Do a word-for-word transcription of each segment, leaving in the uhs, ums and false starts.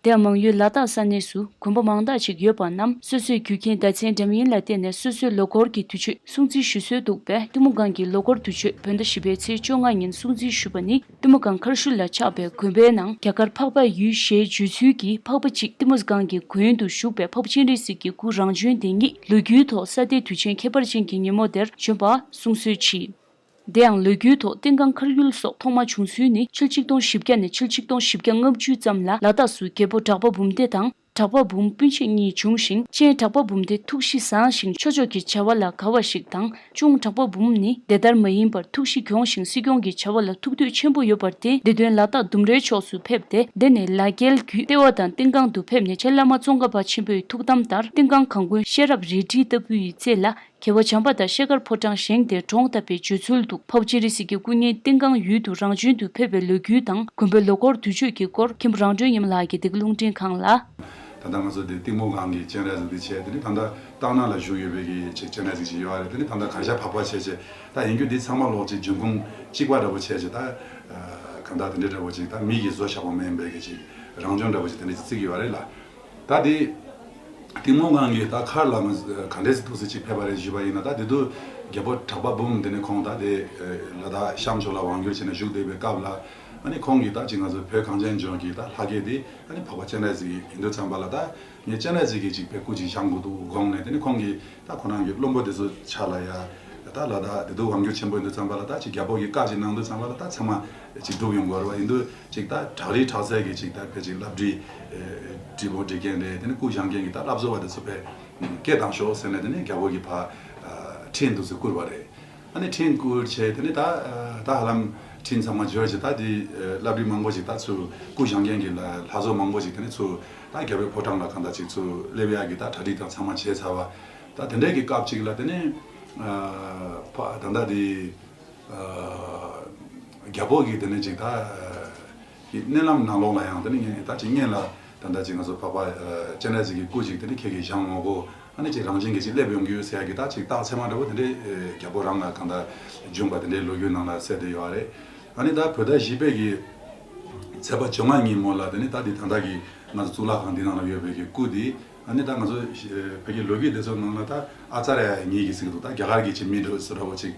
དེ་ཡང་མང་ཡུལ་ལ་དྭགས་ས་གནས་སུ་དགོན་པ་མང་དག་ཅིག་ཡོད་པ་རྣམས་སོ་སོའི་རྒྱུ་རྐྱེན་བརྡ་མཚོན་འདྲ་མིན་ལ་བརྟེན་ནས་སོ་སོའི་ལོ་འཁོར་གྱི་དུས་མཆོད་སྲུང་བརྩི་ཞུ་སྲོལ་འདུག་པས། གཏི་མུག་སྒང་གི་ལོ་འཁོར་དུས་མཆོད་བོད་ཟླ་བཞི་པའི་ཚེས་བཅོ་ལྔ་ཉིན་སྲུང་བརྩི་ཞུ་བ་ནི། གཏི་མུག་སྒང་མཁར་ཤུལ་ལ་ཆགས་པའི་དགོན་པའི་ནང་རྒྱ་གར་འཕགས་པ་ཡུལ་ཞེས་བརྗོད་ཚུལ་གྱི་འཕགས་པ་གཅིག་གཏི་མུག་སྒང་གི་མགོན་དུ་བཞུགས་པའི་འཕགས་པ་སྤྱན་རས་གཟིགས་ཀྱི་སྐུ་རང་བྱོན་དེ་ཉིད་ལོ་རྒྱུས་ཐོག་ས་དེའི་དུས་ཆེན་ཁྱད་པར་ཅན་གྱི་ཉིན་མོ་དེར་བྱོན་པ་གསུང་སྲོལ་མཆིས། དེ་ཡང་ལོ་རྒྱུས་ཐོག་ཏིང་ཀང་མཁར་ཡུལ་སོགས་ཐོག་མ་བྱུང་ཚུལ་ནི། ཕྱི་ལོ་ཆིག་སྟོང་བཞི་བརྒྱ་ནས་ཕྱི་ལོ་ཆིག་སྟོང་བཞི་བརྒྱ་ལྔ་བཅུ་ཙམ་ལ་ལ་དྭགས་སུ་རྒྱལ་པོ་གྲགས་པ་འབུམ་སྡེ་དང་གྲགས་པ་འབུམ་སྤུན་མཆེད་གཉིས་བྱུང་ཞིང་། གཅེན་གྲགས་པ་འབུམ་སྡེ་ཐུགས་གཤིས་བཟང་ཞིང་ཆོས་ཕྱོགས་ཀྱི་བྱ་བ་ལ་དགའ་བ་ཞིག་དང་། གཅུང་གྲགས་པ་འབུམ་ནི་དེ་ལྟར་མ་ཡིན་པར་ཐུགས་གཤིས་གྱོང་ཞིང་སྲིད་སྐྱོང་གི་བྱ་བ་ལ་ཐུགས་འདོད་ཆེན་པོ་ཡོད་པར་བརྟེན། དེ་དོན་ལ་དྭགས་ལྡུམ་རའི་ཕྱོགས་སུ་ཕེབས་ཏེ། དེ་ནས་ལ་རྒྱལ་བརྒྱུད་ལྟེ་བ་དང་ཏིང་ཀང་དུ་ཕེབས་ནས། རྗེ་བླ་མ་ཙོང་ཁ་པ་ཆེན་པོའི་ཐུགས་དམ་ལྟར་ཏིང་ཀང་གང་གོན་ཤེས་རབ་རལ་གྲི་ལྟ་བུའི་རྩེ་ལ་རྒྱལ་བ་བྱམས་པ་དང་ཤེལ་དཀར་ཕོ་བྲང་བཞེངས་ཏེ་གྲོངས་བཏབ་པའི་བརྗོད་ཚུལ་འདུག་འཕགས་པ་སྤྱན་རས་གཟིགས་ཀྱི་སྐུ་བརྙན་ཏིང་ཀང་ཡུལ་དུ་རང་བྱོན་དུ་ཕེབས་པའི་ལོ་རྒྱུས་དང་། དགོན་པའི་ལོ་འཁོར་དུས་མཆོད་ཀྱི་སྐོར་མཁན་པོ་རང་སྒྲོན་ཉི་མ་ལགས་ཀྱིས་འདི་ག་རླུང་འཕྲིན་ཁང་ལ། ད་ལྟ་ང་ཚོ་འདི་གཏི་མུག་སྒང་གི་སྤྱན་རས་གཟིགས་འདི་བྱས། དེ་ནི་ད་ལྟ་སྟག་སྣ་ལ་བཞུགས་ཡོད་པའི་གི་ཅིག་སྤྱན་རས་གཟིགས་ཅིག་ཡོད་རེད། དེ་ནི་ད་ལྟ་གར་ཞ་བག་ཕབ་བྱས་བྱས། ད་ཡིན་རྒྱུ་འདི་ཚང་མ་ལོག་ཅིག་འབྱུང་ཁུངས་གཅིག་པ་འདྲ་པོ་བྱས་བྱས། ད་གང་ལྟར་དེ་འདྲའི་འདྲ་པོ་ཅིག་ད་མི་གིས་བཟོ་བཞག་པ་མིན་པའི་གི་ཅིག་རང་བྱུང་འདྲ་པོ་ཅིག་དེ་འདྲ་ཅིག་བརྩི་གི་ཡོད་རེད་ལ། ད་དེ་གཏི་མུག་སྒང་གི་ད་མཁར་ལ་ང་ག་འདྲས་སེ་ཐུགས་སྲས་ཅིག་ཕེབས་པ་རེད་ཞུས་པ་ཡིན་ན། ད་དེ་དུས་རྒྱལ་པོ་གྲགས་པ་འབུམ་དེ་ནི་ཁོང་ད་དེ་ལ་དྭགས་ཤམ་ཕྱོགས་ལ་དབང་བསྒྱུར་བྱས་ནས་བཞུགས་བསྡད་པའི་སྐབས་ལ། ཨ་ནི་ཁོང་གིས་ད་ཅིག་ང་ཚོ་བོད་གངས་ཅན་ལྗོངས་ཀྱི་ད་ལྷ་སྐལ་དེ་ཨ་ནི་འཕགས་པ་སྤྱན་རས་གཟིགས་ཡིན་དུས་ཙམ་པ་ལ། ད་ངས་སྤྱན་རས་གཟིགས་ཀྱི་ཅིག་པའི་སྐུ་ཅིག་བཞེངས་དགོས་འདུག་དགོངས་ནས། དེ་ནི་ཁོང་གིས་ད་ཁོ་རང་གི་བློན་པོ་དེ་ཚོ་ཆ་ལ་ཡ། ད་ལ་དྭགས་དེ་དུས་དབང་བསྒྱུར་ཆེན་པོ་ཡིན་དུས་ཙམ་པ་ལ། ད་ཅིག་རྒྱལ་པོ་གི་བཀའ་ཅིག་གནང་དུས་ཙམ་པ་ལ་ད་ཚང་མ་ཅིག་སྒྲུབ་ཡོང་དགོས་རེད་པ། ཡིན་དུས་ཅིག་ད་དྲག་རིགས་དྲག་རྩལ་གྱི་ཅིག་ད་ཕལ་ཆེར་བླ་བྲིས་བྲིས་པོ་འབྲི་མཁན་རེད། དེ་ནི་སྐུ་བཞེངས་མཁན་གྱི་ད་བླ་བཟོ་བ་དེ་ཚོ་ཕར་སྐད་བཏང་ཤོག་ཟེར་ནས། དེ་ནི་རྒྱལ་པོ་གིས་ཕར་ཁྲིམས་འདུག་སེ་བསྐུར་བ་རེད། ཨ་ནི་ཁྲིམས་བསྐུར་བྱས། དེ་ནི་ད་ད་ཧ་ལམ་ཁྲིམས་ཚང་མ་འབྱོར་བྱས། ད་དེ་བླ་བྲིས་མང་པོ་ཅིག་ད་ཚུར་སྐུ་བཞེངས་མཁན་གྱི་ལ་ལྷ་བཟོ་མང་པོ་ཅིག་དེ་ནི་ཚུར་ད་རྒྱལ་པོའི་ཕོ་བྲང་ལ་གང་ལྟར་ཅིག་ཚུར་སླེབས་ཡག་གི་ད་གྲ་སྒྲིག་དང་ཚང་མ་བྱས་ཚར་བ། ད་དེ་འདྲའི་གི་སྐབས་ཅིག་ལ། དེ་ནི་ཕ་ད་ལྟ་དེ་རྒྱལ་པོ་གིས་དེ་ནི་ཅིག་ད་ཀྱི་མནལ་ལམ་ནང་ལོགས་ལ་ཡང་དེ་ནི་ངས་ད་ཅིག་སྔོན་ལ་ད་ལྟ་ཅིག་ང་ཚོ་འཕགས་པ་སྤྱན་རས་གཟིགས་ཀྱི་སྐུ་ཅིག་དེ་ནི་ཁྱེད་ཀྱིས་བཞེངས་འོང་གོ། ཨ་ནི་ཅིག་རང་བཞིན་གྱིས་ཅིག་སླེབས་ཡོང་གི་ཡོད་ཟེར་ཡག་གི་ད་ཅིག་རྟགས་མཚན་མ་འདྲ་པོ་དེ་འདྲའི་རྒྱལ་པོ་རང་ལ་གང་ལྟར་བྱུང་བ་དེ་འདྲའི་ལོ་རྒྱུས་ནང་ལ་གསལ་བསྡད་ཡོད་རེད། ཨ་ནི་ད་བོད་ཟླ་བཞི་པའི་གི་ཚེས་པ་བཅོ་ལྔ་ཉིན་མོ་ལ། དེ་ནི་ད་འདི་ད་ལྟ་གི་ང་ཚོ་གཙུག་ལག་ཁང་འདི་ནང་ལ་ཡོད་པའི་གི་སྐུ་འདི། ཨ་ནི་ད་ང་ཚོ་བོད་ཀྱི་ལོ་རྒྱུས་དེ་ཚོ་ནང་ལ་ད་ཨ་ཙརྱ་ཡ་ཉིད་ཀྱིས་ཟེར་གི་འདུག་ད་རྒྱ་གར་གྱི་ཅིག་མི་འདྲ་བོ་བཟོ་འདྲ་བོ་ཅིག་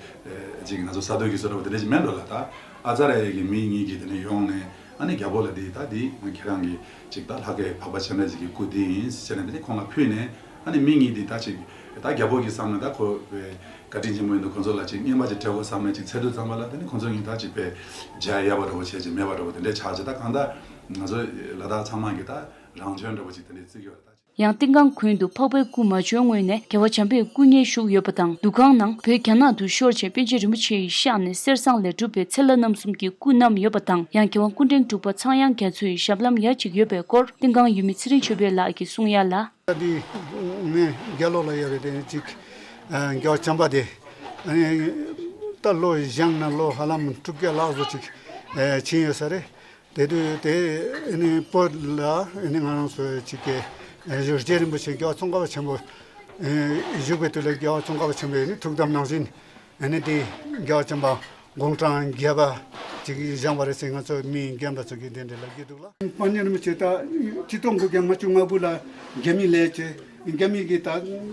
ཅིག་ང་ཚོ་ས་རྡོ་གི་བཟོ་འདྲ་བོ་དེ་འདྲ་ཅིག་མིན་འགྲོ་ལ། ད་ཨ་ཙརྱ་ཡ་གི་མི་གཉིས་ཀྱིས་དེ་ནས་ཡོང་ནས། ཨ་ནི་རྒྱལ་པོ་ལ་འདི་ད་འདི་ཁྱེད་རང་གི་ཅིག་ད་ལྷ་སྐལ་འཕགས་པ་སྤྱན་རས་གཟིགས་ཀྱི་སྐུ་འདི་ཡིན་ཟེར་ནས། དེ་ནི་ཁོང་ལ་ཕུལ་ནས། ཨ་ནི་མི་གཉིས་འདི་ད་ཅིག་ད་རྒྱལ་པོ་གིས་བསམ་ནས། ད་ཁོ་བཀའ་དྲིན་ཆེན་པོ་ཡིན་འདུག་ཁོང་ཚོ་ལ་ཅིག་རྔན་པ་ཅིག་སྤྲད་དགོས་བསམ་ནས་ཅིག་འཚོལ་དུས་ཙམ་པ་ལ། དེ་ནི་ཁོང་ཚོ་གཉིས་ད་ཅིག་པས་མཇལ་ཡག་པ་འདྲ་བོ་བྱས། ཅིག་མེད་པ་འདྲ་བོ་དེ་འདྲ་ཆགས་བྱས། ད་གང་ལྟར་ང་ཚོ་ལ་དྭགས་ཚང་མ་གི་ད་རང་བྱོན་འདྲ་བོ་ཅིག་དེ་འདྲའི་བརྩི་གི་ཡོད་རེད། ད་ཅིག་ཡང་ཏིང་ཀང་དགོན་དུ་འཕགས་པའི་སྐུ་མ་བྱོན་སྔོན་ནས་རྒྱལ་བ་བྱམས་པའི་སྐུ་བརྙན་བཞུགས་ཡོད་པ་དང་། འདུ་ཁང་ནང་བོད་རྒྱ་ནག་ཏུ་ཤོར་བྱས་པཎ་ཆེན་རིན་པོ་ཆེ་ཡི་ཕྱག་ནས་གསེར་ཟངས་ལས་གྲུབ་པའི་ཚེ་ལྷ་རྣམ་གསུམ་གྱི་སྐུ་བསྣམས་ཡོད་པ་དང་། ཡང་རྒྱལ་དབང་སྐུ་ཕྲེང་དྲུག་པ་ཚངས་དབྱངས་རྒྱ་མཚོ་ཡི་ཞབས་ལྷམ་ཡ་གཅིག་ཡོད་པའི་སྐོར་ཏིང་ཀང་ཡུལ་མི་ཚེ་རིང་ཆོས་འཕེལ་ལགས་ཀྱིས་གསུང་ཡ་ལ། ད་འདི་ངས་རྒྱ་ལོགས་ལ་ཡོད་པའི་དེ་ཅིག་རྒྱལ་བ་བྱམས་པ་དེ་ད་ལོ་བཞེངས་ནས་ལོ་ཧ་ལམ་དྲུག་བརྒྱ་ལྷག་ཙམ་ཅིག་ཕྱིན་ཡོད་ས་རེད། དེ་དུས་དེ་ཨ་ནི་བོད་ལ་ཨ་ནི་ང་རང་ཚོ་ཅིག་གི་རྗེ་རིན་པོ་ཆེ་རྒྱལ་བ་ཙོང་ཁ་པ་ཆེན་པོ་བཞུགས་པའི་དུས་ལ། རྒྱལ་བ་ཙོང་ཁ་པ་ཆེན་པོའི་ཨ་ནི་ཐུགས་དམ་ནང་བཞིན། ཨ་ནི་དེ་རྒྱལ་བ་བྱམས་པ་དགུང་གྲངས་བརྒྱད་པ་ཅིག་བཞེངས་པ་རེད་ཟེར། ང་ཚོ་མི་རྒན་པ་ཚོ་གིས་དེ་འདྲ་ལབ་ཀྱི་འདུག་ལ། དཔལ་ལྡན་རིན་པོ་ཆེ་ད་ཆིག་སྟོང་དགུ་བརྒྱ་ལྔ་བཅུ་ང་དགུ་ལ་རྒྱ་མི་ལས་བྱེད། རྒྱ་མི་གིས་ད་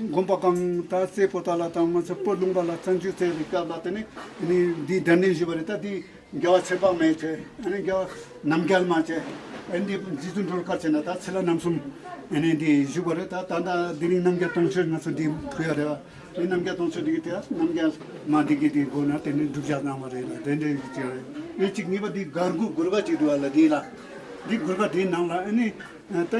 དགོན་པ་གང་ད་རྩེ་པོ་ཏ་ལ་དང་། ང་ཚོ་བོད་ལུང་པ་ལ་བཙན་འཛུལ་བྱས་པའི་སྐབས་ལ། དེ་ནི་ཨ་ནི་འདི་གདན་འདྲེན་ཞུས་པ་རེད། ད་འདི་རྒྱལ་བ་ཚེ་དཔག་མེད་བྱས། ཨ་ནི་རྒྱལ་བ་རྣམ་རྒྱལ་མ་བྱས། ཨ་ནི་རྗེ་བཙུན་སྒྲོལ་དཀར་བྱས་ནས་ད་ཚེ་ལྷ་རྣམ་གསུམ་ཨ་ནི་འདི་བཞུགས་པ་རེད། ད་ད་ལྟ་དེ་རིང་རྣམ་རྒྱལ་སྟོང་མཆོད་ང་ཚོ་འདི་ཕུལ་ཡ་རེད་བ། དེ་རྣམ་རྒྱལ་སྟོང་མཆོད་འདི་གི་དེ་རྣམ་རྒྱལ་མ་འདི་གི་དེ་སྒོ་ནས་དེ་ནི་སྒྲུབ་བྱ་གནང་བ་རེད་ལ། དེ་འདྲའི་གཅིག་རེད། ཨེ་གཅིག་གཉིས་པ་འདི་སྒར་སྒོ་གུར་དཀར་གཅིག་འདུག་བ་ལ། འདི་ལ་འདི་གུར་དཀར་འདིའི་ནང་ལ་ཨ་ནི་ད་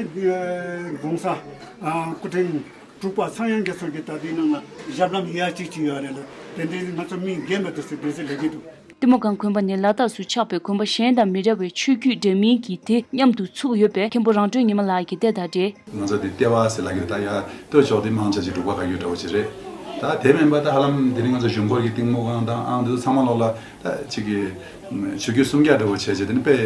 གོང་ས་སྐུ་ཕྲེང་དྲུག་པ་ཚངས་དབྱངས་རྒྱ་མཚོ་གིས་ད་འདིའི་ནང་ལ་ཞབས་ལྷམ་ཡ་གཅིག་གཅིག་ཡོད་རེད་ལ། དེ་འདྲའི་ང་ཚོ་མི་རྒན་པ་དེ་ཚོས་དེ་ཚོ་ལས་ཀྱི་འདུག་གཏི་མུག་སྒང་དགོན་པ་ནི་ལ་དྭགས་སུ་ཆགས་པའི་དགོན་པ་གཞན་དང་མི་འདྲ་བའི་ཆོས་བརྒྱུད་འདྲ་མིན་གྱི་སྡེ་མཉམ་དུ་ཚུགས་ཡོད་པས། མཁན་པོ་རང་གྲོལ་ཉི་མ་ལགས་ཀྱིས་དེ་ལྟར་འགྲེལ། ང་ཚོ་འདི་ལྟེ་བ་ཟེར་ལབ་ཀྱི་རེད། ད་ཡར་སྟོད་ཕྱོགས་འདི་མང་ཆེ་ཅིག་འབྲུག་པ་བཀའ་བརྒྱུད་འདྲ་བོ་ཅིག་རེད། ད་དེ་མིན་པ་ད་ཧ་ལམ་དེ་རིང་ང་ཚོ་གཞུང་སྐོར་གྱི་གཏི་མུག་སྒང་དང་ཨང་དེ་ཚོ་ཚང་མ་ལོག་ལ་ད་ཅིག་གི་ཆོས་བརྒྱུད་སུམ་བརྒྱ་འདྲ་བོ་བྱས་བྱས། དེ་ནི་དཔེ་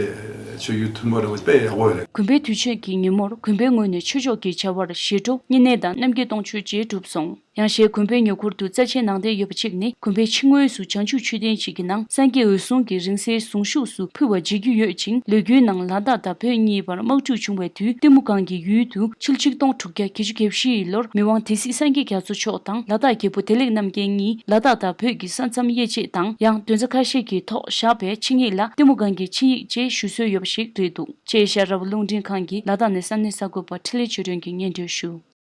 ཆོས་བརྒྱུད་མཐུན་པོ་འདྲ་བོ་དཔེ་ཡག་པོ་རེད། དགོན་པའི་དུས་ཆེན་གྱི་ཉིན་མོར་དགོན་པའི་ངོས་ནས་ཆོས་ཕྱོགས་ཀྱི་བྱ་བར་ཞལ་སྒྲུབ་བསྙེན་གནས་དང་རྣམ་རྒྱལ་སྟོང་མཆོད་བཅས་གྲུབ་སོང་། ཡང་གཞན་དགོན་པའི་ཉེ་འཁོར་དུ་རྩ་ཆེན་ནང་རྟེན་ཡོད་པ་གཅིག་ནི་དགོན་པའི་ཕྱི་ངོས་སུ་བྱང་ཆུབ་མཆོད་རྟེན་ཞིག་གི་ནང་སངས་རྒྱས་འོད་སྲུང་གི་རིང་བསྲེལ་གཟུངས་གཞུག་སུ་ཕུལ་བ་མཇལ་རྒྱུ་ཡོད་ཅིང་། ལོ་རྒྱུས་ནང་ལ་དྭགས་དང་བོད་གཉིས་བར་དམག་འཁྲུག་བྱུང་བའི་དུས་གཏི་མུག་སྒང་གི་ཡུལ་དུ་ཕྱི་ལོ་ཆིག་སྟོང་དྲུག་བརྒྱ་བརྒྱད་ཅུ་གྱ་བཞི་ཡི་ལོར་མི་དབང་སྡེ་སྲིད་སངས་རྒྱས་རྒྱ་མཚོ་མཆོག་དང་ལ་དྭགས་རྒྱལ་པོ་བདེ་ལེགས་རྣམ་རྒྱལ་གཉིས་ལ་དྭགས་དང་བོད་ཀྱི་ས་མཚམས་དབྱེ་འབྱེད་དང་། ཡང་དོན་རྩ་ཁ་ཤས་ཀྱི་ཐོག་བཞག་པའི་ཆིངས་ཡིག་ལ་གཏི་མུག་སྒང་གི་ཆིངས་ཡིག་ཅེས་ཞུ་སྲོལ་ཡོད་པ་ཞིག་རེད་འདུག་ཅེས་ཤར་ར་བ་རླུང་འཕྲིན་ཁང་གིས་ལ་དྭགས་ནས་ས་གནས་གསར་འགོད་པ་འཕྲིན་ལས་ཆོས་སྒྲོན་གྱིས་སྙན་སྒྲོན་ཞུ།